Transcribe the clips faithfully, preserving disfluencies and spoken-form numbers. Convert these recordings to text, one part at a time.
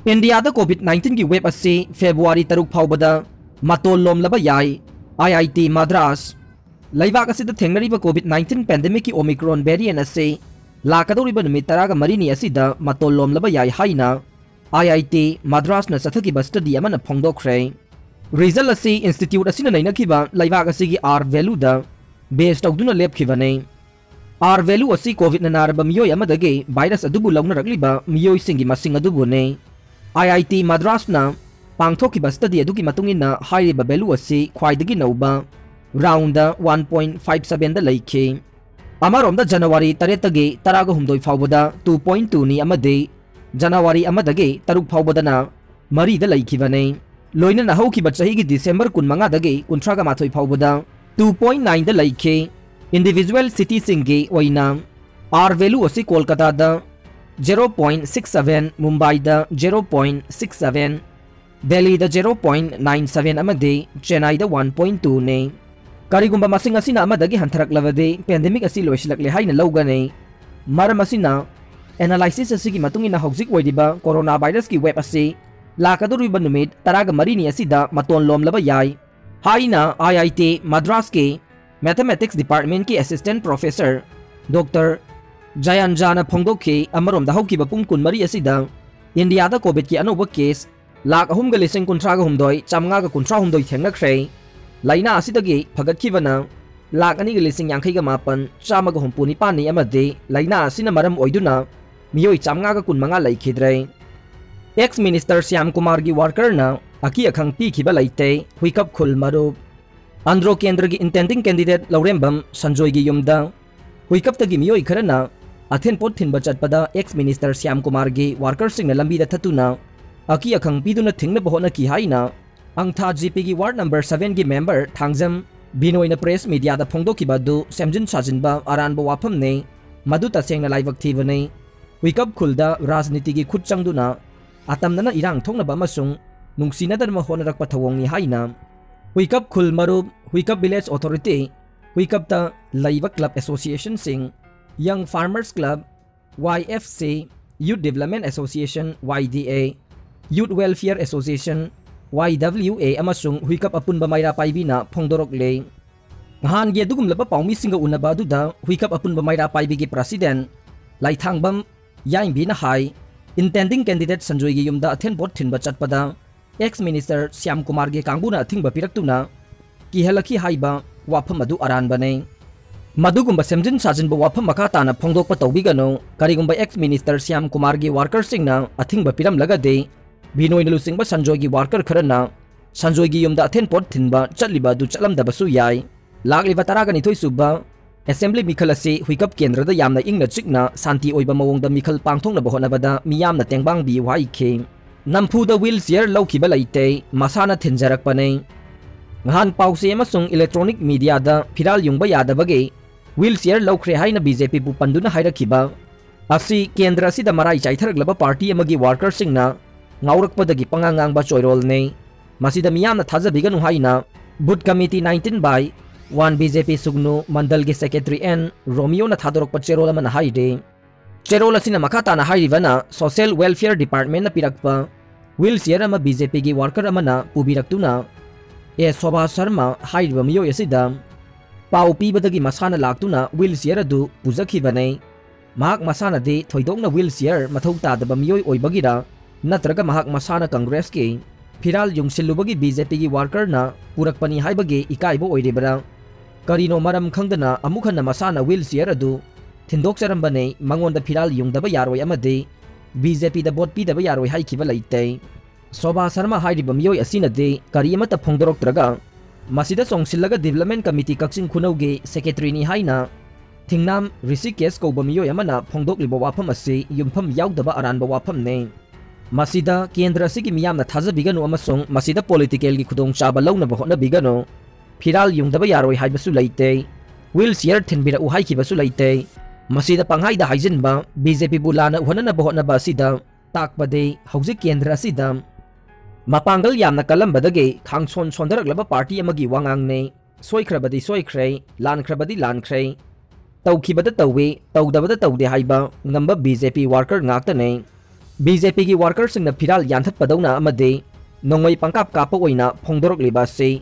ꯏꯟꯗꯤꯌꯥꯗ COVID nineteen ꯒꯤ wave ꯑꯁꯤ February ꯇꯔꯨꯛ ꯐꯥꯎꯕꯗ ꯃꯇꯣꯟ ꯂꯣꯝꯂꯕ ꯌꯥꯏ꯫ IIT Madras꯫ ꯂꯩꯕꯥꯛ ꯑꯁꯤꯗ ꯊꯦꯡꯅꯔꯤꯕ COVID nineteen pandemic ꯀꯤ Omicron variant ꯑꯁꯤ ꯂꯥꯛꯀꯗꯧꯔꯤꯕ ꯅꯨꯃꯤꯠ ꯇꯔꯥꯒ ꯃꯔꯤꯅꯤ ꯑꯁꯤꯗ ꯃꯇꯣꯟ ꯂꯣꯝꯂꯕ ꯌꯥꯏ ꯍꯥꯏꯅ IIT Madras ꯅ ꯆꯠꯊꯈꯤꯕ study ꯑꯃꯅ ꯐꯣꯡꯗꯣꯛꯈ꯭ꯔꯦ꯫ Result ꯑꯁꯤ institute ꯑꯁꯤꯅ ꯅꯩꯅꯈꯤꯕ ꯂꯩꯕꯥꯛ ꯑꯁꯤꯒꯤ R value ꯗ base ꯇꯧꯗꯨꯅ ꯂꯦꯞꯈꯤꯕꯅꯤ꯫ R value ꯑꯁꯤ COVID ꯅ ꯅꯥꯔꯕ ꯃꯤꯑꯣꯏ ꯑꯃꯗꯒꯤ virus ꯑꯗꯨꯕꯨ ꯂꯧꯅꯔꯛꯂꯤꯕ ꯃꯤꯑꯣꯏꯁꯤꯡꯒꯤ ꯃꯁꯤꯡ ꯑꯗꯨꯕꯨꯅꯤ꯫ IIT Madras ꯅ ꯄꯥꯡꯊꯣꯛꯈꯤꯕ study ꯑꯗꯨꯒꯤ ꯃꯇꯨꯡ ꯏꯟꯅ ꯍꯥꯏꯔꯤꯕ value ꯑꯁꯤ ꯈ꯭ꯋꯥꯏꯗꯒꯤ ꯅꯧꯕ round ꯗ one point five seven ꯗ ꯂꯩꯈꯤ꯫ ꯑꯃꯔꯣꯝꯗ January ꯇꯔꯦꯠꯇꯒꯤ ꯇꯔꯥꯒ ꯍꯨꯝꯗꯣꯏ ꯐꯥꯎꯕꯗ two point two ꯅꯤ ꯑꯃꯗꯤ January ꯑꯃꯗꯒꯤ ꯇꯔꯨꯛ ꯐꯥꯎꯕꯗꯅ ꯃꯔꯤꯗ ꯂꯩꯈꯤꯕꯅꯤ꯫ ꯂꯣꯏꯅꯅ ꯍꯧꯈꯤꯕ ꯆꯍꯤꯒꯤ December ꯀꯨꯟꯃꯉꯥꯗꯒꯤ ꯀꯨꯟꯊ꯭ꯔꯥꯒ ꯃꯥꯊꯣꯏ ꯐꯥꯎꯕꯗ two point nine ꯗ ꯂꯩꯈꯤ꯫ Individual city ꯁꯤꯡꯒꯤ ꯑꯣꯏꯅ R value ꯑꯁꯤ ꯀꯣꯜꯀꯇꯥꯗ zero point six seven, ꯃꯨꯝꯕꯥꯏꯗ zero point six seven, ꯗꯦꯜꯂꯤꯗ zero point nine seven ꯑꯃꯗꯤ ꯆꯦꯟꯅꯥꯏꯗ one point two ꯅꯤ꯫ ꯀꯔꯤꯒꯨꯝꯕ ꯃꯁꯤꯡ ꯑꯁꯤꯅ ꯑꯃꯗꯒꯤ ꯍꯟꯊꯔꯛꯂꯕꯗꯤ pandemic ꯑꯁꯤ ꯂꯣꯏꯁꯤꯜꯂꯛꯂꯦ ꯍꯥꯏꯅ ꯂꯧꯒꯅꯤ꯫ ꯃꯔꯝ ꯑꯁꯤꯅ, analysis ꯑꯁꯤꯒꯤ ꯃꯇꯨꯡ ꯏꯟꯅ ꯍꯧꯖꯤꯛ ꯑꯣꯏꯔꯤꯕ coronavirus ꯀꯤ wave ꯑꯁꯤ ꯂꯥꯛꯀꯗꯧꯔꯤꯕ ꯅꯨꯃꯤꯠ ꯇꯔꯥꯒ ꯃꯔꯤꯅꯤ ꯑꯁꯤꯗ ꯃꯇꯣꯟ ꯂꯣꯝꯂꯕ ꯌꯥꯏ ꯍꯥꯏꯅ IIT Madras ꯀꯤ Mathematics Department ꯀꯤ Assistant Professor Doctor ꯖꯌꯥꯟꯖꯥꯅ ꯐꯣꯡꯗꯣꯛꯈꯤ꯫ ꯑꯃꯔꯣꯝꯗ ꯍꯧꯈꯤꯕ ꯄꯨꯡ ꯀꯨꯟꯃꯔꯤ ꯑꯁꯤꯗ ꯏꯟꯗꯤꯌꯥꯗ COVID ꯀꯤ ꯑꯅꯧꯕ case ꯂꯥꯈ ꯑꯍꯨꯝꯒ ꯂꯤꯁꯤꯡ ꯀꯨꯟꯊ꯭ꯔꯥꯒ ꯍꯨꯝꯗꯣꯏ ꯆꯥꯃꯉꯥꯒ ꯀꯨꯟꯊ꯭ꯔꯥ ꯍꯨꯝꯗꯣꯏ ꯊꯦꯡꯅꯈ꯭ꯔꯦ꯫ ꯂꯥꯏꯅꯥ ꯑꯁꯤꯗꯒꯤ ꯐꯒꯠꯈꯤꯕꯅ ꯂꯥꯈ ꯑꯅꯤꯒ ꯂꯤꯁꯤꯡ ꯌꯥꯡꯈꯩꯒ ꯃꯥꯄꯟ ꯆꯥꯝꯃꯒ ꯍꯨꯝꯐꯨ ꯅꯤꯄꯥꯟꯅꯤ ꯑꯃꯗꯤ ꯂꯥꯏꯅꯥ ꯑꯁꯤꯅ ꯃꯔꯝ ꯑꯣꯏꯗꯨꯅ ꯃꯤꯑꯣꯏ ꯆꯥꯃꯉꯥꯒ ꯀꯨꯟꯃꯉꯥ ꯂꯩꯈꯤꯗ꯭ꯔꯦ꯫ Ex minister ꯁ꯭ꯌꯥꯝ ꯀꯨꯃꯥꯔꯒꯤ worker ꯅ ꯑꯀꯤ ꯑꯈꯪ ꯄꯤꯈꯤꯕ ꯂꯩꯇꯦ, ꯍꯨꯏꯀꯞ ꯈꯨꯜ ꯃꯔꯨꯞ꯫ ꯑꯟꯗ꯭ꯔꯣ ꯀꯦꯟꯗ꯭ꯔꯒꯤ intending candidate ꯂꯧꯔꯦꯝꯕꯝ ꯁꯟꯖꯣꯏꯒꯤ ꯌꯨꯝꯗ ꯍꯨꯏꯀꯞꯇꯒꯤ ꯃꯤꯑꯣꯏ ꯈꯔꯅ ꯑꯊꯦꯟꯄꯣꯠ ꯊꯤꯟꯕ ꯆꯠꯄꯗ ex minister ꯁ꯭ꯌꯥꯝ ꯀꯨꯃꯥꯔꯒꯤ worker ꯁꯤꯡꯅ ꯂꯝꯕꯤꯗ ꯊꯠꯇꯨꯅ ꯑꯀꯤ ꯑꯈꯪ ꯄꯤꯗꯨꯅ ꯊꯤꯡꯅꯕ ꯍꯣꯠꯅꯈꯤ ꯍꯥꯏꯅ ꯑꯪꯊꯥ GP ꯒꯤ ward number seven ꯒꯤ member ꯊꯥꯡꯖꯝ ꯕꯤꯅꯣꯏꯅ press media ꯗ ꯐꯣꯡꯗꯣꯛꯈꯤꯕ ꯑꯗꯨ ꯁꯦꯝꯖꯤꯟ ꯁꯥꯖꯤꯟꯕ ꯑꯔꯥꯟꯕ ꯋꯥꯐꯝꯅꯤ꯫ ꯃꯗꯨ ꯇꯁꯦꯡꯅ ꯂꯥꯏꯕꯛ ꯊꯤꯕꯅꯤ꯫ ꯍꯨꯏꯀꯞ ꯈꯨꯜꯗ ꯔꯥꯖꯅꯤꯇꯤꯒꯤ ꯈꯨꯠ ꯆꯪꯗꯨꯅ ꯑꯇꯝꯅꯅ ꯏꯔꯥꯡ ꯊꯣꯛꯅꯕ ꯑꯃꯁꯨꯡ ꯅꯨꯡꯁꯤꯅꯗꯅꯕ ꯍꯣꯠꯅꯔꯛꯄ ꯊꯧꯑꯣꯡꯅꯤ ꯍꯥꯏꯅ ꯍꯨꯏꯀꯞ ꯈꯨꯜ ꯃꯔꯨꯞ, ꯍꯨꯏꯀꯞ village authority, ꯍꯨꯏꯀꯞꯇ ꯂꯩꯕ club association ꯁꯤꯡ, Young Farmers Club, YFC, Youth Development Association, YDA, Youth Welfare Association, Y W A, ꯑꯃꯁꯨꯡ ꯍꯨꯏꯀꯞ ꯑꯄꯨꯟꯕ ꯃꯩꯔꯥ ꯄꯥꯏꯕꯤꯅ ꯐꯣꯡꯗꯣꯔꯛꯂꯦ꯫ ꯅꯍꯥꯟꯒꯤ ꯑꯗꯨꯒꯨꯝꯂꯕ ꯄꯥꯎꯃꯤꯁꯤꯡꯒ ꯎꯅꯕ ꯑꯗꯨꯗ ꯍꯨꯏꯀꯞ ꯑꯄꯨꯟꯕ ꯃꯩꯔꯥ ꯄꯥꯏꯕꯤꯒꯤ president ꯂꯥꯏꯊꯥꯡꯕꯝ ꯌꯥꯏꯝꯕꯤꯅ ꯍꯥꯏ, intending candidate ꯁꯟꯖꯣꯏꯒꯤ ꯌꯨꯝꯗ ꯑꯊꯦꯟ ꯄꯣꯠ ꯊꯤꯟꯕ ꯆꯠꯄꯗ ex minister ꯁ꯭ꯌꯥꯝ ꯀꯨꯃꯥꯔꯒꯤ ꯀꯥꯡꯕꯨꯅ ꯑꯊꯤꯡꯕ ꯄꯤꯔꯛꯇꯨꯅ ꯀꯤꯍꯜꯂꯛꯈꯤ ꯍꯥꯏꯕ ꯋꯥꯐꯝ ꯑꯗꯨ ꯑꯔꯥꯟꯕꯅꯤ꯫ ꯃꯗꯨꯒꯨꯝꯕ ꯁꯦꯝꯖꯤꯟ ꯁꯥꯖꯤꯟꯕ ꯋꯥꯐꯝ ꯃꯈꯥ ꯇꯥꯅ ꯐꯣꯡꯗꯣꯛꯄ ꯇꯧꯕꯤꯒꯅꯨ꯫ ꯀꯔꯤꯒꯨꯝꯕ ex minister ꯁ꯭ꯌꯥꯝ ꯀꯨꯃꯥꯔꯒꯤ workerꯁꯤꯡꯅ ꯑꯊꯤꯡꯕ ꯄꯤꯔꯝꯂꯒꯗꯤ, ꯕꯤꯅꯣꯏꯅ ꯂꯨꯆꯤꯡꯕ ꯁꯟꯖꯣꯏꯒꯤ worker ꯈꯔꯅ ꯁꯟꯖꯣꯏꯒꯤ ꯌꯨꯝꯗ ꯑꯊꯦꯟ ꯄꯣꯠ ꯊꯤꯟꯕ ꯆꯠꯂꯤꯕ ꯑꯗꯨ ꯆꯠꯂꯝꯗꯕꯁꯨ ꯌꯥꯏ꯫ ꯂꯥꯛꯂꯤꯕ ꯇꯔꯥꯒ ꯅꯤꯊꯣꯏ ꯁꯨꯕ assembly ꯃꯤꯈꯜ ꯑꯁꯤ ꯍꯨꯏꯀꯞ ꯀꯦꯟꯗ꯭ꯔꯗ ꯌꯥꯝꯅ ꯏꯪꯅ ꯆꯤꯛꯅ ꯁꯥꯟꯇꯤ ꯑꯣꯏꯕ ꯃꯑꯣꯡꯗ ꯃꯤꯈꯜ ꯄꯥꯡꯊꯣꯛꯅꯕ ꯍꯣꯠꯅꯕꯗ ꯃꯤꯌꯥꯝꯅ ꯇꯦꯡꯕꯥꯡꯕꯤꯌꯨ ꯍꯥꯏꯈꯤ꯫ ꯅꯝꯐꯨꯗ wheelchair ꯂꯧꯈꯤꯕ ꯂꯩꯇꯦ, ꯃꯁꯥꯅ ꯊꯤꯟꯖꯔꯛꯄꯅꯤ꯫ ꯅꯍꯥꯟ ꯄꯥꯎꯆꯦ ꯑꯃꯁꯨꯡ electronic mediaꯗ ꯐꯤꯔꯥꯜ ꯌꯨꯡꯕ ꯌꯥꯗꯕꯒꯤ wheelchair ꯂꯧꯈ꯭ꯔꯦ ꯍꯥꯏꯅ BJPꯕꯨ ꯄꯟꯗꯨꯅ ꯍꯥꯏꯔꯛꯈꯤꯕ ꯑꯁꯤ ꯀꯦꯟꯗ꯭ꯔ ꯑꯁꯤꯗ ꯃꯔꯥꯏ ꯆꯥꯏꯊꯔꯛꯂꯕ party ꯑꯃꯒꯤ workerꯁꯤꯡꯅ ꯉꯥꯎꯔꯛꯄꯗꯒꯤ ꯄꯉꯥꯡ ꯉꯥꯡꯕ ꯆꯣꯏꯔꯣꯜꯅꯤ꯫ ꯃꯁꯤꯗ ꯃꯤꯌꯥꯝꯅ ꯊꯥꯖꯕꯤꯒꯅꯨ ꯍꯥꯏꯅ booth committee nineteen by one BJP ꯁꯨꯒꯅꯨ ꯃꯟꯗꯜꯒꯤ secretary N ꯔꯣꯃꯤꯌꯣꯅ ꯊꯥꯗꯣꯔꯛꯄ ꯆꯦꯔꯣꯜ ꯑꯃꯅ ꯍꯥꯏꯔꯤ꯫ ꯆꯦꯔꯣꯜ ꯑꯁꯤꯅ ꯃꯈꯥ ꯇꯥꯅ ꯍꯥꯏꯔꯤꯕꯅ, Social Welfare Departmentꯅ ꯄꯤꯔꯛꯄ wheelchair ꯑꯃ BJPꯒꯤ worker ꯑꯃꯅ ꯄꯨꯕꯤꯔꯛꯇꯨꯅ ꯑꯦ ꯁꯣꯚꯥ ꯁꯔꯃ ꯍꯥꯏꯔꯤꯕ ꯃꯤꯑꯣꯏ ꯑꯁꯤꯗ ꯄꯥꯎ ꯄꯤꯕꯗꯒꯤ ꯃꯁꯥꯅ ꯂꯥꯛꯇꯨꯅ wheelchair ꯑꯗꯨ ꯄꯨꯖꯈꯤꯕꯅꯤ꯫ ꯃꯍꯥꯛ ꯃꯁꯥꯅꯗꯤ ꯊꯣꯏꯗꯣꯛꯅ wheelchair ꯃꯊꯧ ꯇꯥꯗꯕ ꯃꯤꯑꯣꯏ ꯑꯣꯏꯕꯒꯤꯔ ꯅꯠꯇ꯭ꯔꯒ ꯃꯍꯥꯛ ꯃꯁꯥꯅ Congressꯀꯤ ꯐꯤꯔꯥꯜ ꯌꯨꯡꯁꯤꯜꯂꯨꯕꯒꯤ BJPꯒꯤ workerꯅ ꯄꯨꯔꯛꯄꯅꯤ ꯍꯥꯏꯕꯒꯤ ꯏꯀꯥꯏꯕ ꯑꯣꯏꯔꯤꯕ꯭ꯔꯥ? ꯀꯔꯤꯅꯣ ꯃꯔꯝ ꯈꯪꯗꯅ ꯑꯃꯨꯛ ꯍꯟꯅ ꯃꯁꯥꯅ wheelchair ꯑꯗꯨ ꯊꯤꯟꯗꯣꯛꯆꯔꯝꯕꯅꯤ, ꯃꯉꯣꯟꯗ ꯐꯤꯔꯥꯜ ꯌꯨꯡꯗꯕ ꯌꯥꯔꯣꯏ ꯑꯃꯗꯤ BJPꯗ vote ꯄꯤꯗꯕ ꯌꯥꯔꯣꯏ ꯍꯥꯏꯈꯤꯕ ꯂꯩꯇꯦ꯫ ꯁꯣꯚꯥ ꯁꯔꯃ ꯍꯥꯏꯔꯤꯕ ꯃꯤꯑꯣꯏ ꯑꯁꯤꯅꯗꯤ ꯀꯔꯤ ꯑꯃꯠꯇ ꯐꯣꯡꯗꯣꯔꯛꯇ꯭ꯔꯒ ꯃꯁꯤꯗ ꯆꯣꯡꯁꯤꯜꯂꯒ Development Committee ꯀꯛꯆꯤꯡ ꯈꯨꯅꯧꯒꯤ secretaryꯅꯤ ꯍꯥꯏꯅ ꯊꯤꯡꯅꯥꯝ ꯔꯤꯁꯤꯀꯦꯁ ꯀꯧꯕ ꯃꯤꯑꯣꯏ ꯑꯃꯅ ꯐꯣꯡꯗꯣꯛꯂꯤꯕ ꯋꯥꯐꯝ ꯑꯁꯤ ꯌꯨꯝꯐꯝ ꯌꯥꯎꯗꯕ ꯑꯔꯥꯟꯕ ꯋꯥꯐꯝꯅꯤ꯫ ꯃꯁꯤꯗ ꯀꯦꯟꯗ꯭ꯔ ꯑꯁꯤꯒꯤ ꯃꯤꯌꯥꯝꯅ ꯊꯥꯖꯕꯤꯒꯅꯨ ꯑꯃꯁꯨꯡ ꯃꯁꯤꯗ politicalꯒꯤ ꯈꯨꯗꯣꯡꯆꯥꯕ ꯂꯧꯅꯕ ꯍꯣꯠꯅꯕꯤꯒꯅꯨ꯫ ꯐꯤꯔꯥꯜ ꯌꯨꯡꯗꯕ ꯌꯥꯔꯣꯏ ꯍꯥꯏꯕꯁꯨ ꯂꯩꯇꯦ꯫ Wheelchair ꯊꯤꯟꯕꯤꯔꯛꯎ ꯍꯥꯏꯈꯤꯕꯁꯨ ꯂꯩꯇꯦ꯫ ꯃꯁꯤꯗ ꯄꯪꯍꯥꯏꯗ ꯍꯥꯏꯖꯤꯟꯕ, BJPꯕꯨ ꯂꯥꯟꯅ ꯎꯍꯟꯅꯅꯕ ꯍꯣꯠꯅꯕ ꯑꯁꯤꯗ ꯇꯥꯛꯄꯗꯤ ꯍꯧꯖꯤꯛ ꯀꯦꯟꯗ꯭ꯔ ꯑꯁꯤꯗ ꯃꯄꯥꯡꯒꯜ ꯌꯥꯝꯅ ꯀꯜꯂꯝꯕꯗꯒꯤ ꯈꯥꯡꯁꯣꯟ ꯁꯣꯟꯊꯔꯛꯂꯕ party ꯑꯃꯒꯤ ꯋꯥꯉꯥꯡꯅꯤ꯫ ꯁꯣꯏꯈ꯭ꯔꯕꯗꯤ ꯁꯣꯏꯈ꯭ꯔꯦ, ꯂꯥꯟꯈ꯭ꯔꯕꯗꯤ ꯂꯥꯟꯈ꯭ꯔꯦ꯫ ꯇꯧꯈꯤꯕꯗ ꯇꯧꯏ, ꯇꯧꯗꯕꯗ ꯇꯧꯗꯦ ꯍꯥꯏꯕ ꯉꯝꯕ BJP worker ꯉꯥꯛꯇꯅꯤ꯫ ꯕꯤ ꯖꯦ ꯄꯤꯒꯤ ꯋꯥꯔꯀꯔꯁꯤꯡꯅ ꯐꯤꯔꯥꯜ ꯌꯥꯟꯊꯠꯄꯗꯧꯅ ꯑꯃꯗꯤ ꯅꯣꯡꯃꯩ ꯄꯪꯀꯥꯞ ꯀꯥꯞꯄ ꯑꯣꯏꯅ ꯐꯣꯡꯗꯣꯔꯛꯂꯤꯕ ꯑꯁꯤ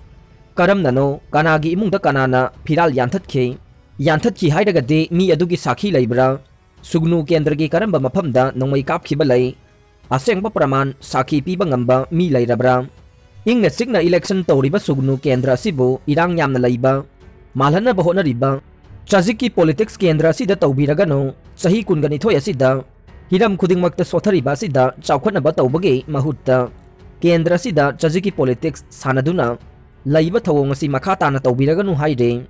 ꯀꯔꯝꯅꯅꯣ? ꯀꯅꯥꯒꯤ ꯏꯃꯨꯡꯗ ꯀꯅꯥꯅ ꯐꯤꯔꯥꯜ ꯌꯥꯟꯊꯠꯈꯤ? ꯌꯥꯟꯊꯠꯈꯤ ꯍꯥꯏꯔꯒꯗꯤ ꯃꯤ ꯑꯗꯨꯒꯤ ꯁꯥꯈꯤ ꯂꯩꯕ꯭ꯔꯥ? ꯁꯨꯒꯅꯨ ꯀꯦꯟꯗ꯭ꯔꯒꯤ ꯀꯔꯝꯕ ꯃꯐꯝꯗ ꯅꯣꯡꯃꯩ ꯀꯥꯞꯈꯤꯕ ꯂꯩ? ꯑꯁꯦꯡꯕ ꯄ꯭ꯔꯃꯥꯟ ꯁꯥꯈꯤ ꯄꯤꯕ ꯉꯝꯕ ꯃꯤ ꯂꯩꯔꯕ꯭ꯔꯥ? ꯏꯪꯅ ꯆꯤꯛꯅ ꯏꯂꯦꯛꯁꯟ ꯇꯧꯔꯤꯕ ꯁꯨꯒꯅꯨ ꯀꯦꯟꯗ꯭ꯔ ꯑꯁꯤꯕꯨ ꯏꯔꯥꯡ ꯌꯥꯝꯅ ꯂꯩꯕ, ꯃꯥꯜꯍꯟꯅꯕ ꯍꯣꯠꯅꯔꯤꯕ ꯆꯖꯤꯛꯀꯤ ꯄꯣꯂꯤꯇꯤꯛꯁ ꯀꯦꯟꯗ꯭ꯔ ꯑꯁꯤꯗ ꯇꯧꯕꯤꯔꯒꯅꯨ꯫ ꯆꯍꯤ ꯀꯨꯟꯒ ꯅꯤꯊꯣꯏ ꯑꯁꯤꯗ ꯍꯤꯔꯝ ꯈꯨꯗꯤꯡꯃꯛꯇ ꯁꯣꯠꯊꯔꯤꯕ ꯑꯁꯤꯗ ꯆꯥꯎꯈꯠꯅꯕ ꯇꯧꯕꯒꯤ ꯃꯍꯨꯠꯇ ꯀꯦꯟꯗ꯭ꯔ ꯑꯁꯤꯗ ꯆꯖꯤꯛꯀꯤ ꯄꯣꯂꯤꯇꯤꯛꯁ ꯁꯥꯟꯅꯗꯨꯅ ꯂꯩꯕ ꯊꯧꯑꯣꯡ ꯑꯁꯤ ꯃꯈꯥ ꯇꯥꯅ ꯇꯧꯕꯤꯔꯒꯅꯨ ꯍꯥꯏꯔꯦ꯫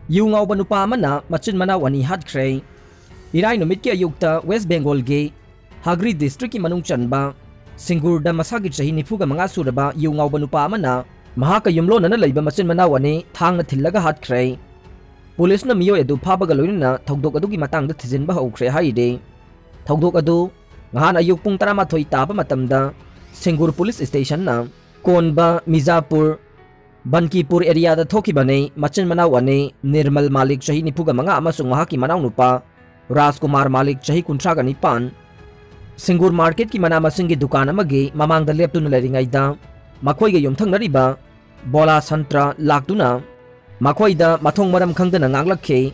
ꯌꯨ ꯉꯥꯎꯕ ꯅꯨꯄꯥ ꯑꯃꯅ ꯃꯆꯤꯟ ꯃꯅꯥꯎ ꯑꯅꯤ ꯍꯥꯠꯈ꯭ꯔꯦ꯫ ꯏꯔꯥꯏ ꯅꯨꯃꯤꯠꯀꯤ ꯑꯌꯨꯛꯇ ꯋꯦꯁ ꯕꯦꯡꯒꯣꯜꯒꯤ ꯍꯥꯒ꯭ꯔꯤ ꯗꯤꯁꯇ꯭ꯔꯤꯛꯀꯤ ꯃꯅꯨꯡ ꯆꯟꯕ ꯁꯤꯡꯒꯨꯔꯗ ꯃꯁꯥꯒꯤ ꯆꯍꯤ ꯅꯤꯐꯨꯒ ꯃꯉꯥ ꯁꯨꯔꯕ ꯌꯨ ꯉꯥꯎꯕ ꯅꯨꯄꯥ ꯑꯃꯅ ꯃꯍꯥꯛꯀ ꯌꯨꯝꯂꯣꯟꯅꯅ ꯂꯩꯕ ꯃꯆꯤꯟ ꯃꯅꯥꯎ ꯑꯅꯤ ꯊꯥꯡꯅ ꯊꯤꯜꯂꯒ ꯍꯥꯠꯈ꯭ꯔꯦ꯫ ꯄꯨꯂꯤꯁꯅ ꯃꯤꯑꯣꯏ ꯑꯗꯨ ꯐꯥꯕꯒ ꯂꯣꯏꯅꯅ ꯊꯧꯗꯣꯛ ꯑꯗꯨꯒꯤ ꯃꯇꯥꯡꯗ ꯊꯤꯖꯤꯟꯕ ꯍꯧꯈ꯭ꯔꯦ ꯍꯥꯏꯔꯤ꯫ ꯊꯧꯗꯣꯛ ꯑꯗꯨ ꯉꯍꯥꯟ ꯑꯌꯨꯛ ꯄꯨꯡ ꯇꯔꯥꯃꯥꯊꯣꯏ ꯇꯥꯕ ꯃꯇꯝꯗ ꯁꯤꯡꯒꯨꯔ ꯄꯨꯂꯤꯁ ꯁ꯭ꯇꯦꯁꯟꯅ ꯀꯣꯟꯕ ꯃꯤꯖꯥꯄꯨꯔ ꯕꯟꯀꯤꯄꯨꯔ ꯑꯦꯔꯤꯌꯥꯗ ꯊꯣꯛꯈꯤꯕꯅꯤ꯫ ꯃꯆꯤꯟ ꯃꯅꯥꯎ ꯑꯅꯤ, ꯅꯤꯔꯃꯜ ꯃꯥꯂꯤꯛ ꯆꯍꯤ ꯅꯤꯐꯨꯒ ꯃꯉꯥ ꯑꯃꯁꯨꯡ ꯃꯍꯥꯛꯀꯤ ꯃꯅꯥꯎꯅꯨꯄꯥ ꯔꯥꯖꯀꯨꯃꯥꯔ ꯃꯥꯂꯤꯛ ꯆꯍꯤ ꯀꯨꯟꯊ꯭ꯔꯥꯒ ꯅꯤꯄꯥꯟ, ꯁꯤꯡꯒꯨꯔ ꯃꯥꯔꯀꯦꯠꯀꯤ ꯃꯅꯥ ꯃꯁꯤꯡꯒꯤ ꯗꯨꯀꯥꯟ ꯑꯃꯒꯤ ꯃꯃꯥꯡꯗ ꯂꯦꯞꯇꯨꯅ ꯂꯩꯔꯤꯉꯩꯗ ꯃꯈꯣꯏꯒ ꯌꯨꯝꯊꯪꯅꯔꯤꯕ ꯕꯣꯂꯥ ꯁꯟꯇ꯭ꯔ ꯂꯥꯛꯇꯨꯅ ꯃꯈꯣꯏꯗ ꯃꯊꯣꯡ ꯃꯔꯝ ꯈꯪꯗꯅ ꯉꯥꯡꯂꯛꯈꯤ꯫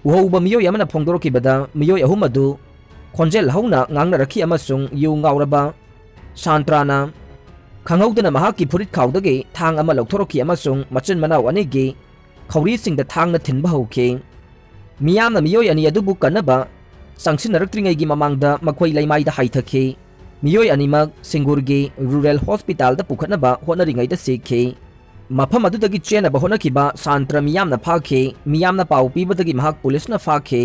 ꯎꯍꯧꯕ ꯃꯤꯑꯣꯏ ꯑꯃꯅ ꯐꯣꯡꯗꯣꯔꯛꯈꯤꯕꯗ ꯃꯤꯑꯣꯏ ꯑꯍꯨꯝ ꯑꯗꯨ ꯈꯣꯟꯖꯦꯜ ꯍꯧꯅ ꯉꯥꯡꯅꯔꯛꯈꯤ ꯑꯃꯁꯨꯡ ꯌꯨ ꯉꯥꯎꯔꯕ ꯁꯥꯟꯇ꯭ꯔꯥꯅ ꯈꯪꯍꯧꯗꯅ ꯃꯍꯥꯛꯀꯤ ꯐꯨꯔꯤꯠ ꯈꯥꯎꯗꯒꯤ ꯊꯥꯡ ꯑꯃ ꯂꯧꯊꯣꯔꯛꯈꯤ ꯑꯃꯁꯨꯡ ꯃꯆꯤꯟ ꯃꯅꯥꯎ ꯑꯅꯤꯒꯤ ꯈꯧꯔꯤꯁꯤꯡꯗ ꯊꯥꯡꯅ ꯊꯤꯟꯕ ꯍꯧꯈꯤ꯫ ꯃꯤꯌꯥꯝꯅ ꯃꯤꯑꯣꯏ ꯑꯅꯤ ꯑꯗꯨꯕꯨ ꯀꯟꯅꯕ ꯆꯪꯁꯤꯟꯅꯔꯛꯇ꯭ꯔꯤꯉꯩꯒꯤ ꯃꯃꯥꯡꯗ ꯃꯈꯣꯏ ꯂꯩꯃꯥꯏꯗ ꯍꯥꯏꯊꯈꯤ꯫ ꯃꯤꯑꯣꯏ ꯑꯅꯤꯃꯛ ꯁꯤꯡꯒꯨꯔꯒꯤ ꯔꯨꯔꯦꯜ ꯍꯣꯁꯄꯤꯇꯥꯜꯗ ꯄꯨꯈꯠꯅꯕ ꯍꯣꯠꯅꯔꯤꯉꯩꯗ ꯁꯤꯈꯤ꯫ ꯃꯐꯝ ꯑꯗꯨꯗꯒꯤ ꯆꯦꯟꯅꯕ ꯍꯣꯠꯅꯈꯤꯕ ꯁꯥꯟꯇ꯭ꯔ ꯃꯤꯌꯥꯝꯅ ꯐꯥꯈꯤ꯫ ꯃꯤꯌꯥꯝꯅ ꯄꯥꯎ ꯄꯤꯕꯗꯒꯤ ꯃꯍꯥꯛ ꯄꯨꯂꯤꯁꯅ ꯐꯥꯈꯤ꯫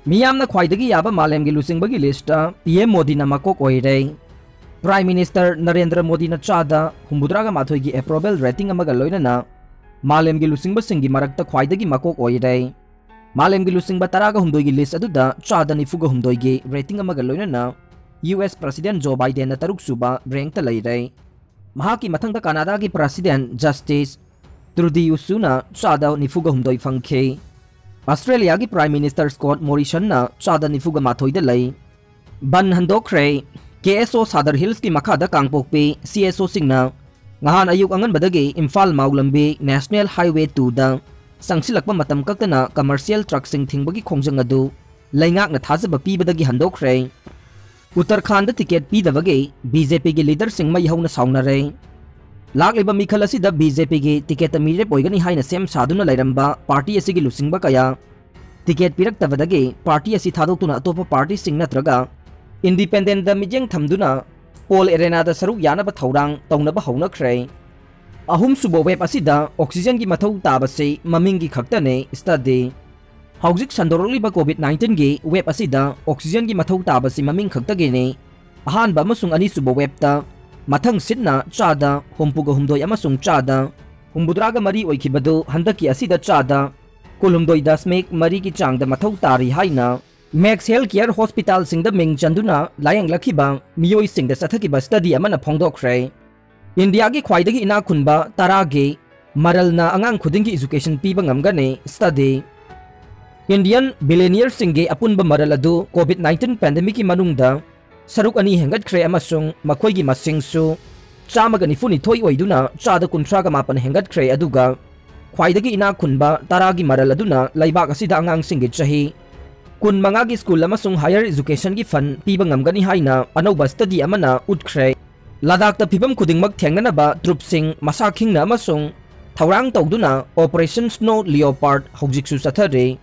ꯃꯤꯌꯥꯝꯅ ꯈ꯭ꯋꯥꯏꯗꯒꯤ ꯌꯥꯕ ꯃꯥꯂꯦꯝꯒꯤ ꯂꯨꯆꯤꯡꯕꯒꯤ ꯂꯤꯁꯇ ꯄꯤ ꯑꯦꯝ ꯃꯣꯗꯤꯅ ꯃꯀꯣꯛ ꯑꯣꯏꯔꯦ꯫ ꯄ꯭ꯔꯥꯏꯝ ꯃꯤꯅꯤꯁꯇꯔ ꯅꯔꯦꯟꯗ꯭ꯔ ꯃꯣꯗꯤꯅ ꯆꯥꯗ ꯍꯨꯝꯐꯨꯇꯔꯥꯒ ꯃꯥꯊꯣꯏꯒꯤ ꯑꯦꯄ꯭ꯔꯨꯚꯦꯜ ꯔꯦꯇꯤꯡ ꯑꯃꯒ ꯂꯣꯏꯅꯅ ꯃꯥꯂꯦꯝꯒꯤ ꯂꯨꯆꯤꯡꯕꯁꯤꯡꯒꯤ ꯃꯔꯛꯇ ꯈ꯭ꯋꯥꯏꯗꯒꯤ ꯃꯀꯣꯛ ꯑꯣꯏꯔꯦ꯫ ꯃꯥꯂꯦꯝꯒꯤ ꯂꯨꯆꯤꯡꯕ ꯇꯔꯥꯒ ꯍꯨꯝꯗꯣꯏꯒꯤ ꯂꯤꯁ ꯑꯗꯨꯗ ꯆꯥꯗ ꯅꯤꯐꯨꯒ ꯍꯨꯝꯗꯣꯏꯒꯤ ꯔꯦꯇꯤꯡ ꯑꯃꯒ ꯂꯣꯏꯅꯅ ꯌꯨ ꯑꯦꯁ ꯄ꯭ꯔꯁꯤꯗꯦꯟ ꯖꯣ ꯕꯥꯏꯗꯦꯟꯅ ꯇꯔꯨꯛ ꯁꯨꯕ ꯔꯦꯡꯛꯇ ꯂꯩꯔꯦ꯫ ꯃꯍꯥꯛꯀꯤ ꯃꯊꯪꯗ ꯀꯅꯥꯗꯥꯒꯤ ꯄ꯭ꯔꯁꯤꯗꯦꯟ ꯖꯁꯇꯤꯁ ꯇ꯭ꯔꯨꯗꯤꯌꯨꯁꯨꯅ ꯆꯥꯗ ꯅꯤꯐꯨꯒ ꯍꯨꯝꯗꯣꯏ ꯐꯪꯈꯤ꯫ ꯑꯁꯇ꯭ꯔꯦꯂꯤꯌꯥꯒꯤ ꯄ꯭ꯔꯥꯏꯝ ꯃꯤꯅꯤꯁꯇꯔ ꯁ꯭ꯀꯣꯠ ꯃꯣꯔꯤꯁꯟꯅ ꯆꯥꯗ ꯅꯤꯐꯨꯒ ꯃꯥꯊꯣꯏꯗ ꯂꯩ꯫ ꯕꯟ ꯍꯟꯗꯣꯛꯈ꯭ꯔꯦ꯫ ꯀꯦ ꯑꯦꯁ ꯑꯣ ꯁꯥꯗꯔ ꯍꯤꯜꯁꯀꯤ ꯃꯈꯥꯗ ꯀꯥꯡꯄꯣꯛꯄꯤ ꯁꯤ ꯑꯦꯁ ꯑꯣꯁꯤꯡꯅ ꯉꯍꯥꯟ ꯑꯌꯨꯛ ꯑꯉꯟꯕꯗꯒꯤ ꯏꯝꯐꯥꯜ ꯃꯥꯎ ꯂꯝꯕꯤ ꯅꯦꯁꯅꯦꯜ ꯍꯥꯏꯋꯦ ꯇꯨꯗ ꯆꯪꯁꯤꯜꯂꯛꯄ ꯃꯇꯝ ꯀꯛꯇꯅ ꯀꯃꯔꯁꯤꯌꯦꯜ ꯇ꯭ꯔꯛꯁꯤꯡ ꯊꯤꯡꯕꯒꯤ ꯈꯣꯡꯖꯪ ꯑꯗꯨ ꯂꯩꯉꯥꯛꯅ ꯊꯥꯖꯕ ꯄꯤꯕꯗꯒꯤ ꯍꯟꯗꯣꯛꯈ꯭ꯔꯦ꯫ ꯎꯠꯇꯔꯈꯥꯟꯗ ꯇꯤꯀꯦꯠ ꯄꯤꯗꯕꯒꯤ ꯕꯤ ꯖꯦ ꯄꯤꯒꯤ ꯂꯤꯗꯔꯁꯤꯡ ꯃꯩ ꯍꯧꯅ ꯁꯥꯎꯅꯔꯦ꯫ ꯂꯥꯛꯂꯤꯕ ꯃꯤꯈꯜ ꯑꯁꯤꯗ ꯕꯤ ꯖꯦ ꯄꯤꯒꯤ ꯇꯤꯀꯦꯠꯇ ꯃꯤꯔꯦꯞ ꯑꯣꯏꯒꯅꯤ ꯍꯥꯏꯅ ꯁꯦꯝ ꯁꯥꯗꯨꯅ ꯂꯩꯔꯝꯕ ꯄꯥꯔꯇꯤ ꯑꯁꯤꯒꯤ ꯂꯨꯆꯤꯡꯕ ꯀꯌꯥ ꯇꯤꯀꯦꯠ ꯄꯤꯔꯛꯇꯕꯗꯒꯤ ꯄꯥꯔꯇꯤ ꯑꯁꯤ ꯊꯥꯗꯣꯛꯇꯨꯅ ꯑꯇꯣꯞꯄ ꯄꯥꯔꯇꯤꯁꯤꯡ ꯅꯠꯇ꯭ꯔꯒ ꯏꯟꯗꯤꯄꯦꯟꯗꯦꯟꯗ ꯃꯤꯠꯌꯦꯡ ꯊꯝꯗꯨꯅ ꯄꯣꯜ ꯑꯦꯔꯦꯅꯥꯗ ꯁꯔꯨꯛ ꯌꯥꯅꯕ ꯊꯧꯔꯥꯡ ꯇꯧꯅꯕ ꯍꯧꯅꯈ꯭ꯔꯦ꯫ ꯑꯍꯨꯝꯁꯨꯕ ꯋꯦꯕ ꯑꯁꯤꯗ ꯑꯣꯛꯁꯤꯖꯟꯒꯤ ꯃꯊꯧ ꯇꯥꯕꯁꯤ ꯃꯃꯤꯡꯒꯤ ꯈꯛꯇꯅꯤ꯫ ꯁ꯭ꯇꯗꯤ꯫ ꯍꯧꯖꯤꯛ ꯁꯟꯗꯣꯔꯛꯂꯤꯕ ꯀꯣꯚꯤꯗ ꯅꯥꯏꯟꯇꯤꯟꯒꯤ ꯋꯦꯕ ꯑꯁꯤꯗ ꯑꯣꯛꯁꯤꯖꯟꯒꯤ ꯃꯊꯧ ꯇꯥꯕꯁꯤ ꯃꯃꯤꯡ ꯈꯛꯇꯒꯤꯅꯤ꯫ ꯑꯍꯥꯟꯕ ꯑꯃꯁꯨꯡ ꯑꯅꯤꯁꯨꯕ ꯋꯦꯕꯇ ꯃꯊꯪ ꯁꯤꯠꯅ ꯆꯥꯗ ꯍꯨꯝꯐꯨꯒ ꯍꯨꯝꯗꯣꯏ ꯑꯃꯁꯨꯡ ꯆꯥꯗ ꯍꯨꯝꯐꯨꯇꯔꯥꯒ ꯃꯔꯤ ꯑꯣꯏꯈꯤꯕꯗꯨ ꯍꯟꯗꯛꯀꯤ ꯑꯁꯤꯗ ꯆꯥꯗ ꯀꯨꯜꯍꯨꯝꯗꯣꯏ ꯗꯁꯃꯤꯛ ꯃꯔꯤꯒꯤ ꯆꯥꯡꯗ ꯃꯊꯧ ꯇꯥꯔꯤ ꯍꯥꯏꯅ ꯃꯦꯛꯁ ꯍꯦꯜꯊ ꯀꯤꯌꯔ ꯍꯣꯁꯄꯤꯇꯥꯜꯁꯤꯡꯗ ꯃꯤꯡ ꯆꯟꯗꯨꯅ ꯂꯥꯌꯦꯡꯂꯛꯈꯤꯕ ꯃꯤꯑꯣꯏꯁꯤꯡꯗ ꯆꯠꯊꯈꯤꯕ ꯁ꯭ꯇꯗꯤ ꯑꯃꯅ ꯐꯣꯡꯗꯣꯛꯈ꯭ꯔꯦ꯫ ꯏꯟꯗꯤꯌꯥꯒꯤ ꯈ꯭ꯋꯥꯏꯗꯒꯤ ꯏꯅꯥꯛ ꯈꯨꯟꯕ ꯇꯔꯥꯒꯤ ꯃꯔꯜꯅ ꯑꯉꯥꯡ ꯈꯨꯗꯤꯡꯒꯤ ꯏꯖꯨꯀꯦꯁꯟ ꯄꯤꯕ ꯉꯝꯒꯅꯤ꯫ ꯁ꯭ꯇꯗꯤ꯫ ꯏꯟꯗꯤꯌꯟ ꯕꯤꯂꯤꯌꯅꯤꯌꯔꯁꯤꯡꯒꯤ ꯑꯄꯨꯟꯕ ꯃꯔꯜ ꯑꯗꯨ ꯀꯣꯚꯤꯗ ꯅꯥꯏꯟꯇꯤꯟ ꯄꯦꯟꯗꯦꯃꯤꯛꯀꯤ ꯃꯅꯨꯡꯗ ꯁꯔꯨꯛ ꯑꯅꯤ ꯍꯦꯟꯒꯠꯈ꯭ꯔꯦ ꯑꯃꯁꯨꯡ ꯃꯈꯣꯏꯒꯤ ꯃꯁꯤꯡꯁꯨ ꯆꯥꯝꯃꯒ ꯅꯤꯐꯨ ꯅꯤꯊꯣꯏ ꯑꯣꯏꯗꯨꯅ ꯆꯥꯗ ꯀꯨꯟꯊ꯭ꯔꯥꯒ ꯃꯥꯄꯟ ꯍꯦꯟꯒꯠꯈ꯭ꯔꯦ, ꯑꯗꯨꯒ ꯈ꯭ꯋꯥꯏꯗꯒꯤ ꯏꯅꯥꯛ ꯈꯨꯟꯕ ꯇꯔꯥꯒꯤ ꯃꯔꯜ ꯑꯗꯨꯅ ꯂꯩꯕꯥꯛ ꯑꯁꯤꯗ ꯑꯉꯥꯡꯁꯤꯡꯒꯤ ꯆꯍꯤ ꯀꯨꯟꯃꯉꯥꯒꯤ ꯁ꯭ꯀꯨꯜ ꯑꯃꯁꯨꯡ ꯍꯥꯌꯔ ꯏꯖꯨꯀꯦꯁꯟꯒꯤ ꯐꯟ ꯄꯤꯕ ꯉꯝꯒꯅꯤ ꯍꯥꯏꯅ ꯑꯅꯧꯕ ꯁ꯭ꯇꯗꯤ ꯑꯃꯅ ꯎꯠꯈ꯭ꯔꯦ꯫ ꯂꯗꯥꯈꯇ ꯐꯤꯚꯝ ꯈꯨꯗꯤꯡꯃꯛ ꯊꯦꯡꯅꯅꯕ ꯇ꯭ꯔꯨꯞꯁꯤꯡ ꯃꯁꯥ ꯈꯤꯡꯅ ꯑꯃꯁꯨꯡ ꯊꯧꯔꯥꯡ ꯇꯧꯗꯨꯅ ꯑꯣꯄꯔꯦꯁꯟ ꯁ꯭ꯅꯣ ꯂꯤꯑꯣꯄꯥꯔꯗ ꯍꯧꯖꯤꯛꯁꯨ ꯆꯠꯊꯔꯤ꯫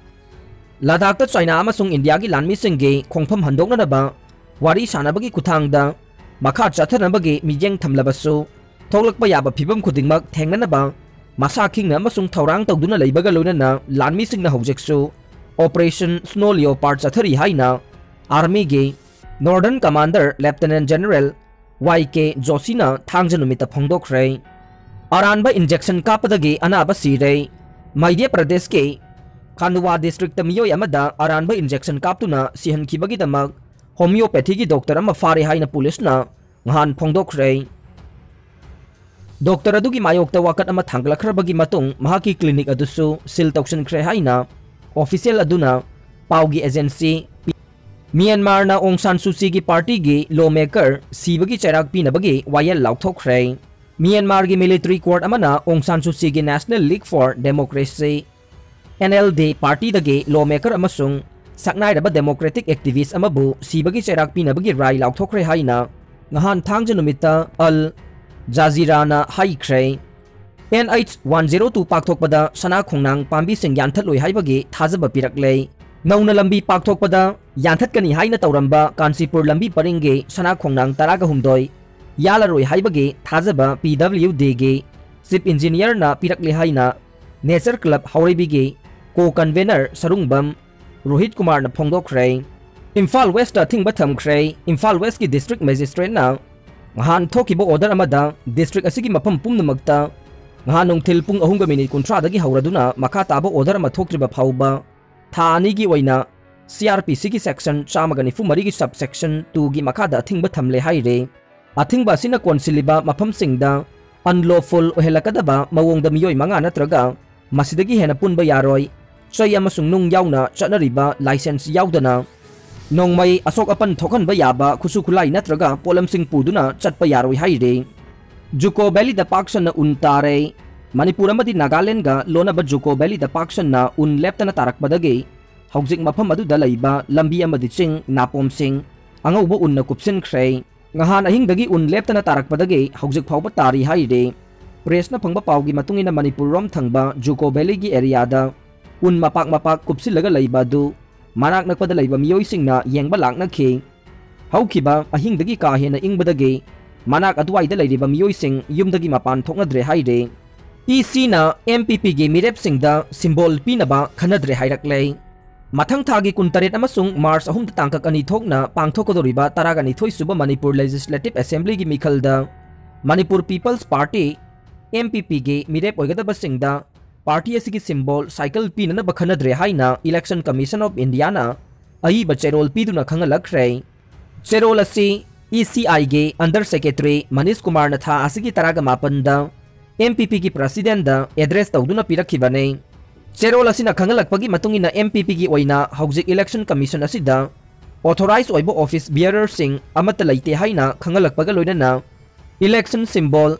ꯂꯗꯥꯈꯇ ꯆꯥꯏꯅꯥ ꯑꯃꯁꯨꯡ ꯏꯟꯗꯤꯌꯥꯒꯤ ꯂꯥꯟꯃꯤꯁꯤꯡꯒꯤ ꯈꯣꯡꯐꯝ ꯍꯟꯗꯣꯛꯅꯅꯕ ꯋꯥꯔꯤ ꯁꯥꯅꯕꯒꯤ ꯈꯨꯠꯊꯥꯡꯗ ꯃꯈꯥ ꯆꯠꯊꯅꯕꯒꯤ ꯃꯤꯠꯌꯦꯡ ꯊꯝꯂꯕꯁꯨ, ꯊꯣꯛꯂꯛꯄ ꯌꯥꯕ ꯐꯤꯚꯝ ꯈꯨꯗꯤꯡꯃꯛ ꯊꯦꯡꯅꯅꯕ ꯃꯁꯥ ꯈꯤꯡꯅ ꯑꯃꯁꯨꯡ ꯊꯧꯔꯥꯡ ꯇꯧꯗꯨꯅ ꯂꯩꯕꯒ ꯂꯣꯏꯅꯅ ꯂꯥꯟꯃꯤꯁꯤꯡꯅ ꯍꯧꯖꯤꯛꯁꯨ ꯑꯣꯄꯔꯦꯁꯟ ꯁ꯭ꯅꯣ ꯂꯤꯑꯣꯄꯥꯔꯗ ꯆꯠꯊꯔꯤ ꯍꯥꯏꯅ ꯑꯥꯔꯃꯤꯒꯤ ꯅꯣꯔꯗꯔꯟ ꯀꯃꯥꯟꯗꯔ ꯂꯦꯐꯇꯤꯅꯦꯟ ꯖꯦꯅꯔꯦꯜ ꯋꯥꯏ ꯀꯦ ꯖꯣꯁꯤꯅ ꯊꯥꯡꯖ ꯅꯨꯃꯤꯠꯇ ꯐꯣꯡꯗꯣꯛꯈ꯭ꯔꯦ꯫ ꯑꯔꯥꯟꯕ ꯏꯟꯖꯦꯛꯁꯟ ꯀꯥꯞꯄꯗꯒꯤ ꯑꯅꯥꯕ ꯁꯤꯔꯦ꯫ ꯃꯙ꯭ꯌ ꯄ꯭ꯔꯗꯦꯁꯀꯤ ꯈꯥꯟꯗꯋꯥ ꯗꯤꯁꯇ꯭ꯔꯤꯛꯇ ꯃꯤꯑꯣꯏ ꯑꯃꯗ ꯑꯔꯥꯟꯕ ꯏꯟꯖꯦꯛꯁꯟ ꯀꯥꯞꯇꯨꯅ ꯁꯤꯍꯟꯈꯤꯕꯒꯤꯗꯃꯛ ꯍꯣꯃꯤꯑꯣꯄꯦꯊꯤꯒꯤ ꯗꯣꯛꯇꯔ ꯑꯃ ꯐꯥꯔꯦ ꯍꯥꯏꯅ ꯄꯨꯂꯤꯁꯅ ꯉꯍꯥꯟ ꯐꯣꯡꯗꯣꯛꯈ꯭ꯔꯦ꯫ ꯗꯣꯛꯇꯔ ꯑꯗꯨꯒꯤ ꯃꯥꯌꯣꯛꯇ ꯋꯥꯀꯠ ꯑꯃ ꯊꯥꯡꯒꯠꯂꯛꯈ꯭ꯔꯕꯒꯤ ꯃꯇꯨꯡ ꯃꯍꯥꯛꯀꯤ ꯀ꯭ꯂꯤꯅꯤꯛ ꯑꯗꯨꯁꯨ ꯁꯤꯜ ꯇꯧꯁꯤꯟꯈ꯭ꯔꯦ ꯍꯥꯏꯅ ꯑꯣꯐꯤꯁꯤꯌꯦꯜ ꯑꯗꯨꯅ ꯄꯥꯎꯒꯤ ꯑꯦꯖꯦꯟꯁꯤ ꯄꯤ-, ꯃ꯭ꯌꯥꯟꯃꯥꯔꯅ ꯑꯣꯡ ꯁꯥꯟ ꯁꯨꯆꯤꯒꯤ ꯄꯥꯔꯇꯤꯒꯤ ꯂꯣ ꯃꯦꯀꯔ ꯁꯤꯕꯒꯤ ꯆꯩꯔꯥꯛ ꯄꯤꯅꯕꯒꯤ ꯋꯥꯌꯦꯜ ꯂꯥꯎꯊꯣꯛꯈ꯭ꯔꯦ꯫ ꯃ꯭ꯌꯥꯟꯃꯥꯔꯒꯤ ꯃꯤꯂꯤꯇꯔꯤ ꯀꯣꯔꯠ ꯑꯃꯅ ꯑꯣꯡ ꯁꯥꯟ ꯁꯨꯆꯤꯒꯤ National League for Democracy, N L D, ꯄꯥꯔꯇꯤꯗꯒꯤ ꯂꯣ ꯃꯦꯀꯔ ꯑꯃꯁꯨꯡ ꯁꯛꯅꯥꯏꯔꯕ ꯗꯦꯃꯣꯀ꯭ꯔꯦꯇꯤꯛ ꯑꯦꯛꯇꯤꯚꯤꯁ ꯑꯃꯕꯨ ꯁꯤꯕꯒꯤ ꯆꯩꯔꯥꯛ ꯄꯤꯅꯕꯒꯤ ꯔꯥꯏ ꯂꯥꯎꯊꯣꯛꯈ꯭ꯔꯦ ꯍꯥꯏꯅ ꯉꯍꯥꯟ ꯊꯥꯡꯖ ꯅꯨꯃꯤꯠꯇ ꯑꯜ ꯖꯥꯖꯤꯔꯥꯅ ꯍꯥꯏꯈ꯭ꯔꯦ꯫ N H one zero two ꯄꯥꯛꯊꯣꯛꯄꯗ ꯁꯅꯥ ꯈꯣꯡꯅꯥꯡ ꯄꯥꯝꯕꯤꯁꯤꯡ ꯌꯥꯟꯊꯠꯂꯣꯏ ꯍꯥꯏꯕꯒꯤ ꯊꯥꯖꯕ ꯄꯤꯔꯛꯂꯦ꯫ ꯅꯧꯅ ꯂꯝꯕꯤ ꯄꯥꯛꯊꯣꯛꯄꯗ ꯌꯥꯟꯊꯠꯀꯅꯤ ꯍꯥꯏꯅ ꯇꯧꯔꯝꯕ ꯀꯥꯟꯆꯤꯄꯨꯔ ꯂꯝꯕꯤ ꯄꯔꯤꯡꯒꯤ ꯁꯅꯥ ꯈꯣꯡꯅꯥꯡ ꯇꯔꯥꯒ ꯍꯨꯝꯗꯣꯏ ꯌꯥꯜꯂꯔꯣꯏ ꯍꯥꯏꯕꯒꯤ ꯊꯥꯖꯕ P W Dꯒꯤ ꯆꯤꯐ ꯏꯟꯖꯤꯅꯤꯌꯔꯅ ꯄꯤꯔꯛꯂꯦ ꯍꯥꯏꯅ ꯅꯦꯆꯔ ꯀ꯭ꯂꯕ ꯍꯥꯎꯔꯩꯕꯤꯒꯤ ꯀꯣ ꯀꯟꯚꯦꯅꯔ ꯁꯔꯨꯡꯕꯝ ꯔꯣꯍꯤꯠ ꯀꯨꯃꯥꯔꯅ ꯐꯣꯡꯗꯣꯛꯈ꯭ꯔꯦ꯫ ꯏꯝꯐꯥꯜ ꯋꯦꯁꯇ ꯑꯊꯤꯡꯕ ꯊꯝꯈ꯭ꯔꯦ꯫ ꯏꯝꯐꯥꯜ ꯋꯦꯁꯀꯤ ꯗꯤꯁꯇ꯭ꯔꯤꯛ ꯃꯦꯖꯤꯁꯇ꯭ꯔꯦꯠꯅ ꯉꯍꯥꯟ ꯊꯣꯛꯈꯤꯕ ꯑꯣꯔꯗꯔ ꯑꯃꯗ ꯗꯤꯁꯇ꯭ꯔꯤꯛ ꯑꯁꯤꯒꯤ ꯃꯐꯝ ꯄꯨꯝꯅꯃꯛꯇ ꯉꯍꯥꯟ ꯅꯨꯡꯊꯤꯜ ꯄꯨꯡ ꯑꯍꯨꯝꯒ ꯃꯤꯅꯤꯠ ꯀꯨꯟꯊ꯭ꯔꯥꯗꯒꯤ ꯍꯧꯔꯗꯨꯅ ꯃꯈꯥ ꯇꯥꯕ ꯑꯣꯔꯗꯔ ꯑꯃ ꯊꯣꯛꯇ꯭ꯔꯤꯕ ꯐꯥꯎꯕ ꯊꯥ ꯑꯅꯤꯒꯤ ꯑꯣꯏꯅ C R P Cꯒꯤ ꯁꯦꯛꯁꯟ ꯆꯥꯝꯃꯒ ꯅꯤꯐꯨ ꯃꯔꯤꯒꯤ ꯁꯕ ꯁꯦꯛꯁꯟ ꯇꯨꯒꯤ ꯃꯈꯥꯗ ꯑꯊꯤꯡꯕ ꯊꯝꯂꯦ ꯍꯥꯏꯔꯦ꯫ ꯑꯊꯤꯡꯕ ꯑꯁꯤꯅ ꯀꯣꯟꯁꯤꯜꯂꯤꯕ ꯃꯐꯝꯁꯤꯡꯗ ꯑꯟꯂꯣꯐꯨꯜ ꯑꯣꯏꯍꯜꯂꯛꯀꯗꯕ ꯃꯑꯣꯡꯗ ꯃꯤꯑꯣꯏ ꯃꯉꯥ ꯅꯠꯇ꯭ꯔꯒ ꯃꯁꯤꯗꯒꯤ ꯍꯦꯟꯅ ꯄꯨꯟꯕ ꯌꯥꯔꯣꯏ꯫ ꯆꯩ ꯑꯃꯁꯨꯡ ꯅꯨꯡ ꯌꯥꯎꯅ ꯆꯠꯅꯔꯤꯕ ꯂꯥꯏꯁꯦꯟꯁ ꯌꯥꯎꯗꯅ ꯅꯣꯡꯃꯩ ꯑꯁꯣꯛ ꯑꯄꯟ ꯊꯣꯛꯍꯟꯕ ꯌꯥꯕ ꯈꯨꯠꯁꯨ ꯈꯨꯠꯂꯥꯏ ꯅꯠꯇ꯭ꯔꯒ ꯄꯣꯠꯂꯝꯁꯤꯡ ꯄꯨꯗꯨꯅ ꯆꯠꯄ ꯌꯥꯔꯣꯏ ꯍꯥꯏꯔꯤ꯫ ꯖꯨꯀꯣ ꯚꯦꯂꯤꯗ ꯄꯥꯛ ꯁꯟꯅ ꯎꯟ ꯇꯥꯔꯦ꯫ ꯃꯅꯤꯄꯨꯔ ꯑꯃꯗꯤ ꯅꯥꯒꯥꯂꯦꯟꯗꯒ ꯂꯣꯟꯅꯕ ꯖꯨꯀꯣ ꯚꯦꯂꯤꯗ ꯄꯥꯛ ꯁꯟꯅ ꯎꯟ ꯂꯦꯞꯇꯅ ꯇꯥꯔꯛꯄꯗꯒꯤ ꯍꯧꯖꯤꯛ ꯃꯐꯝ ꯑꯗꯨꯗ ꯂꯩꯕ ꯂꯝꯕꯤ ꯑꯃꯗꯤ ꯆꯤꯡ ꯅꯥꯄꯣꯝꯁꯤꯡ ꯑꯉꯧꯕ ꯎꯟꯅ ꯀꯨꯞꯁꯤꯟꯈ꯭ꯔꯦ꯫ ꯉꯍꯥꯟ ꯑꯍꯤꯡꯗꯒꯤ ꯎꯟ ꯂꯦꯞꯇꯅ ꯇꯥꯔꯛꯄꯗꯒꯤ ꯍꯧꯖꯤꯛ ꯐꯥꯎꯕ ꯇꯥꯔꯤ ꯍꯥꯏꯔꯤ꯫ ꯄ꯭ꯔꯦꯁꯅ ꯐꯪꯕ ꯄꯥꯎꯒꯤ ꯃꯇꯨꯡ ꯏꯟꯅ ꯃꯅꯤꯄꯨꯔ ꯔꯣꯝ ꯊꯪꯕ ꯖꯨꯀꯣ ꯚꯦꯂꯤꯒꯤ ꯑꯦꯔꯤꯌꯥꯗ ꯎꯟ ꯃꯄꯥꯛ ꯃꯄꯥꯛ ꯀꯨꯞꯁꯤꯜꯂꯒ ꯂꯩꯕ ꯑꯗꯨ ꯃꯅꯥꯛ ꯅꯛꯄꯗ ꯂꯩꯕ ꯃꯤꯑꯣꯏꯁꯤꯡꯅ ꯌꯦꯡꯕ ꯂꯥꯛꯅꯈꯤ꯫ ꯍꯧꯈꯤꯕ ꯑꯍꯤꯡꯗꯒꯤ ꯀꯥ ꯍꯦꯟꯅ ꯏꯪꯕꯗꯒꯤ ꯃꯅꯥꯛ ꯑꯗꯨꯋꯥꯏꯗ ꯂꯩꯔꯤꯕ ꯃꯤꯑꯣꯏꯁꯤꯡ ꯌꯨꯝꯗꯒꯤ ꯃꯄꯥꯟ ꯊꯣꯛꯅꯗ꯭ꯔꯦ ꯍꯥꯏꯔꯦ꯫ E Cꯅ M P Pꯒꯤ ꯃꯤꯔꯦꯞꯁꯤꯡꯗ ꯁꯤꯝꯕꯣꯜ ꯄꯤꯅꯕ ꯈꯟꯅꯗ꯭ꯔꯦ ꯍꯥꯏꯔꯛꯂꯦ꯫ ꯃꯊꯪ ꯊꯥꯒꯤ ꯀꯨꯟꯇꯔꯦꯠ ꯑꯃꯁꯨꯡ ꯃꯥꯔꯆ ꯑꯍꯨꯝꯗ ꯇꯥꯡꯀꯛ ꯑꯅꯤ ꯊꯣꯛꯅ ꯄꯥꯡꯊꯣꯛꯀꯗꯧꯔꯤꯕ ꯇꯔꯥꯒ ꯅꯤꯊꯣꯏ ꯁꯨꯕ ꯃꯅꯤꯄꯨꯔ ꯂꯦꯖꯤꯁꯂꯦꯇꯤꯚ ꯑꯦꯁꯦꯝꯕ꯭ꯂꯤꯒꯤ ꯃꯤꯈꯜꯗ Manipur people's party, M P Pꯒꯤ ꯃꯤꯔꯦꯞ ꯑꯣꯏꯒꯗꯕꯁꯤꯡꯗ ꯄꯥꯔꯇꯤ ꯑꯁꯤꯒꯤ ꯁꯤꯝꯕꯣꯜ ꯁꯥꯏꯀꯜ ꯄꯤꯅꯅꯕ ꯈꯟꯅꯗ꯭ꯔꯦ ꯍꯥꯏꯅ Election Commission of Indiaꯅ ꯑꯏꯕ ꯆꯦꯔꯣꯜ ꯄꯤꯗꯨꯅ ꯈꯪꯍꯜꯂꯛꯈ꯭ꯔꯦ꯫ ꯆꯦꯔꯣꯜ ꯑꯁꯤ E C Iꯒꯤ Under Secretary Manish ꯀꯨꯃꯥꯔꯅ ꯊꯥ ꯑꯁꯤꯒꯤ ꯇꯔꯥꯒ ꯃꯥꯄꯟꯗ M P Pꯒꯤ Presidentꯗ address ꯇꯧꯗꯨꯅ ꯄꯤꯔꯛꯈꯤꯕꯅꯤ꯫ ꯆꯦꯔꯣꯜ ꯑꯁꯤꯅ ꯈꯪꯍꯜꯂꯛꯄꯒꯤ ꯃꯇꯨꯡ ꯏꯟꯅ M P Pꯒꯤ ꯑꯣꯏꯅ ꯍꯧꯖꯤꯛ Election Commission ꯑꯁꯤꯗ ꯑꯣꯊꯣꯔꯥꯏꯖ ꯑꯣꯏꯕ ꯑꯣꯐꯤꯁ ꯕꯤꯌꯔꯔꯁꯤꯡ ꯑꯃꯠꯇ ꯂꯩꯇꯦ ꯍꯥꯏꯅ ꯈꯪꯍꯜꯂꯛꯄꯒ ꯂꯣꯏꯅꯅ election symbol,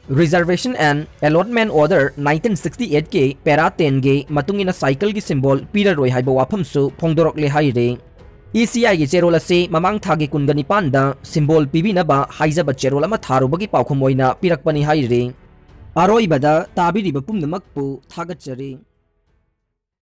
Reservation and Allotment Order nineteen sixty eight ꯀꯤ ꯄꯦꯔꯥ ꯇꯦꯟꯒꯤ ꯃꯇꯨꯡ ꯏꯟꯅ ꯁꯥꯏꯀꯜꯒꯤ ꯁꯤꯝꯕꯣꯜ ꯄꯤꯔꯔꯣꯏ ꯍꯥꯏꯕ ꯋꯥꯐꯝꯁꯨ ꯐꯣꯡꯗꯣꯔꯛꯂꯦ ꯍꯥꯏꯔꯤ꯫ ꯏ ꯁꯤ ꯑꯥꯏꯒꯤ ꯆꯦꯔꯣꯜ ꯑꯁꯤ ꯃꯃꯥꯡ ꯊꯥꯒꯤ ꯀꯨꯟꯒ ꯅꯤꯄꯥꯟꯗ ꯁꯤꯝꯕꯣꯜ ꯄꯤꯕꯤꯅꯕ ꯍꯥꯏꯖꯕ ꯆꯦꯔꯣꯜ ꯑꯃ ꯊꯥꯔꯨꯕꯒꯤ ꯄꯥꯎꯈꯨꯝ ꯑꯣꯏꯅ ꯄꯤꯔꯛꯄꯅꯤ ꯍꯥꯏꯔꯤ꯫ ꯑꯔꯣꯏꯕꯗ ꯇꯥꯕꯤꯔꯤꯕ ꯄꯨꯝꯅꯃꯛꯄꯨ ꯊꯥꯒꯠꯆꯔꯤ꯫